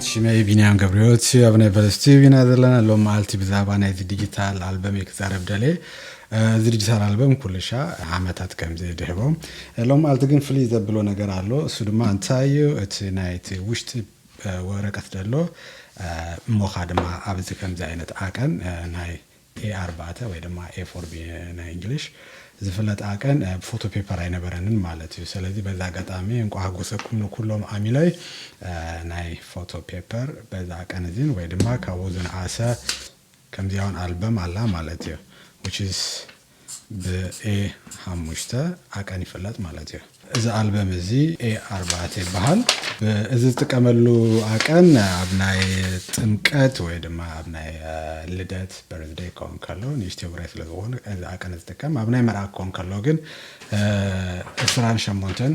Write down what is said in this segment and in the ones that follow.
ሽመይ ቢንያም ገብረህይወት እዩ። ኣብ ናይ በለስ ቲቪ ኢና ዘለና። ሎም መዓልቲ ብዛዕባ ናይዚ ዲጂታል ኣልበም እዩ ክዛረብ ደልየ። እዚ ዲጂታል ኣልበም ኩልሻ ዓመታት ከም ዝድህቦ ሎም መዓልቲ ግን ፍልይ ዘብሎ ነገር ኣሎ። እሱ ድማ እንታይ እዩ? እቲ ናይቲ ውሽጢ ወረቀት ዘሎ እሞኻ ድማ ኣብዚ ከምዚ ዓይነት ዓቀን ናይ ኤ ኣርባዕተ ወይ ድማ ኤ ፎር ቢ ናይ እንግሊሽ ዝፍለጥ ዓቀን ፎቶ ፔፐር ኣይነበረንን ማለት እዩ። ስለዚ በዛ ኣጋጣሚ እንቋ ሓጎሰኩም ንኩሎም ኣሚለይ ናይ ፎቶ ፔፐር በዛ ዓቀን እዚን ወይ ድማ ካብኡ ዝነኣሰ ከምዚያውን ኣልበም ኣላ ማለት እዩ። Which is ብኤ ሓሙሽተ ዓቀን ይፍለጥ ማለት እዩ። እዚ ኣልበም እዚ ኤ ኣርባዕተ ይበሃል። እዚ ዝጥቀመሉ ዓቀን ኣብ ናይ ጥምቀት ወይ ድማ ኣብ ናይ ልደት በርዝደይ ክኸውን ከሎ ንእሽተይ ውራይ ስለ ዝኾኑ እዚ ዓቀን ዝጥቀም። ኣብ ናይ መርዓ ክኸውን ከሎ ግን እስራን ሸሞንተን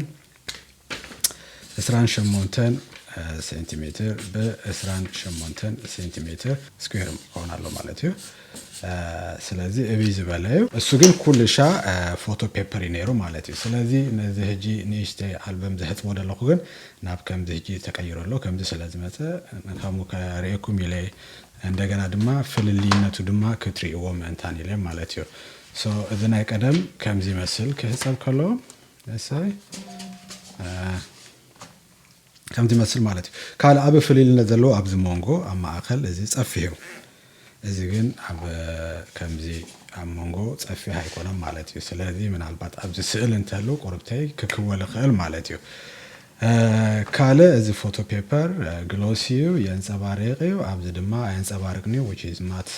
እስራን ሸሞንተን ሴንቲሜትር ብእስራን ሸሞንተን ሴንቲሜትር ስኩዌር ክኸውን ኣሎ ማለት እዩ። ስለዚ እብይ ዝበለ እዩ። እሱ ግን ኩልሻ ፎቶ ፔፐር እዩ ነይሩ ማለት እዩ። ስለዚ ነዚ ሕጂ ንእሽተይ ኣልበም ዘሕፅቦ ዘለኹ ግን ናብ ከምዚ ሕጂ ተቀይሩ ኣሎ። ከምዚ ስለ ዝመፀ ከምኡ ከርእየኩም ኢለ እንደገና ድማ ፍልልይነቱ ድማ ክትርእይዎ ምእንታን ኢለ ማለት እዩ። So እዚ ናይ ቀደም ከምዚ ይመስል ክሕፀብ ከሎ እሳይ ከምዚ ይመስል ማለት እዩ። ካልእ ዓቢ ፍልልነት ዘለዎ ኣብዚ መንጎ ኣብ ማእከል እዚ ጸፊሕ እዩ። እዚ ግን ኣብ ከምዚ ኣብ መንጎ ጸፊሕ ኣይኮነን ማለት እዩ። ስለዚ ምናልባት ኣብዚ ስእል እንተሉ ቁርብተይ ክክወል ይኽእል ማለት እዩ። ካልእ እዚ ፎቶ ፔፐር ግሎሲ እዩ፣ የንጸባርቕ እዩ። ኣብዚ ድማ ኣየንጸባርቅን እዩ which is matte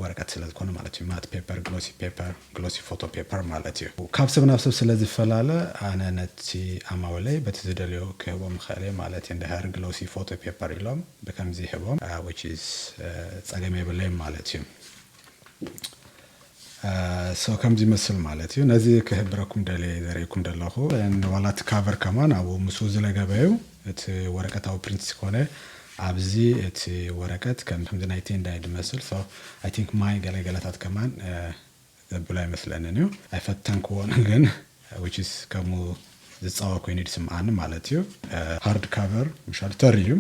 ወረቀት ስለ ዝኾነ ማለት እዩ። Matte paper፣ glossy paper፣ glossy photo paper ማለት እዩ። ካብ ሰብ ናብ ሰብ ስለ ዝፈላለ ኣነ ነቲ ኣማውለይ በቲ ዝደልዮ ክህቦም ይኽእል እየ ማለት እዩ። እንድሕር ግሎሲ ፎቶ ፔፐር ኢሎም ብከምዚ ይህቦም which is ጸገም የብለይም ማለት እዩ። So ከምዚ ይመስል ማለት እዩ። ነዚ ክህብረኩም ደልየ ዘርእየኩም ዘለኹ ዋላ እቲ ካቨር ከማን ኣብኡ ምስኡ ዝለገበ እዩ። እቲ ወረቀት ኣብኡ ፕሪንት ዝኾነ ኣብዚ እቲ ወረቀት ከም ከምዚ ናይ ቴንዳ እዩ ዝመስል። So I think ማይ ገለገለታት ከማን ዘብሎ ኣይመስለንን እዩ። ኣይፈተንክዎን ግን which is ከምኡ ዝፃወ ኮይኑ ዝስምዓኒ ማለት እዩ። Hard cover ምሻሉ ተር እዩ።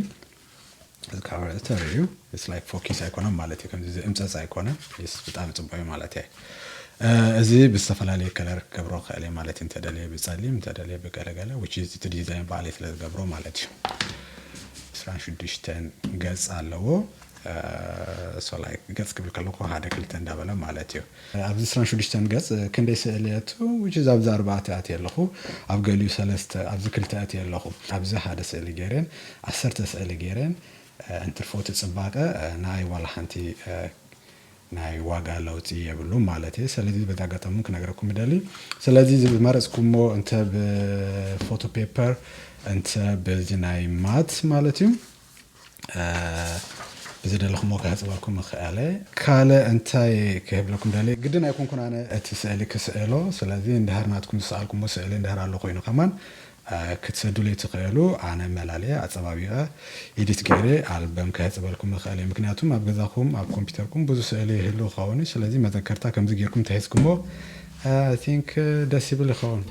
እዚ ካቨር ተር እዩ። It's like ፎኪስ ኣይኮነን ማለት እዩ። ከምዚ ዝእምፀፅ ኣይኮነን። Yes ብጣዕሚ ፅቡቅ እዩ ማለት እየ። እዚ ብዝተፈላለየ ከለር ክገብሮ ክእል እየ ማለት እዩ። እንተደልየ ብፀሊም እንተደልየ ብገለገለ which is እቲ ዲዛይን ባዕለይ ስለ ዝገብሮ ማለት እዩ። ዕስራን ሽዱሽተን ገፅ ኣለዎ። So like ገፅ ክብል ከለኩ ሓደ ክልተ እንዳበለ ማለት እዩ። ኣብዚ ዕስራን ሽዱሽተን ገፅ ክንደይ ስእሊ የቱ which is ኣብዚ ኣርባዕተ ኣትየ ኣለኹ። ኣብ ገሊኡ ሰለስተ ኣብዚ ክልተ ኣትየ ኣለኹ። ኣብዚ ሓደ ስእሊ ገይረን ዓሰርተ ስእሊ ገይረን እንትርፎ እቲ ፅባቐ ናይ ዋላ ሓንቲ ናይ ዋጋ ለውጢ የብሉ ማለት እየ። ስለዚ በዚ ኣጋጣሚ ክነግረኩም ይደሊ። ስለዚ እዚ ዝመረፅኩሞ እንተ ብፎቶ ፔፐር እንተ በዚ ናይ ማት ማለት እዩ ብዝደለኹሞ ክሕፅበልኩም እኽኣለ። ካልእ እንታይ ክህብለኩም ደሊ ግድን ኣይኮንኩን ኣነ እቲ ስእሊ ክስእሎ። ስለዚ እንድሕር ናትኩም ዝሰኣልኩሞ ስእሊ እንድሕር ኣሎ ኮይኑ ከማን ክትሰዱለይ ትኽእሉ። ኣነ መላልየ ኣፀባቢቐ ኢዲት ገይረ ኣልበም ከሕፅበልኩም እኽእል እየ። ምክንያቱም ኣብ ገዛኹም ኣብ ኮምፒውተርኩም ብዙ ስእሊ ይህሉ ክኸውን እዩ። ስለዚ መዘከርታ ከምዚ ጌርኩም ተሒዝኩሞ I think ደስ ይብል ይኸውን።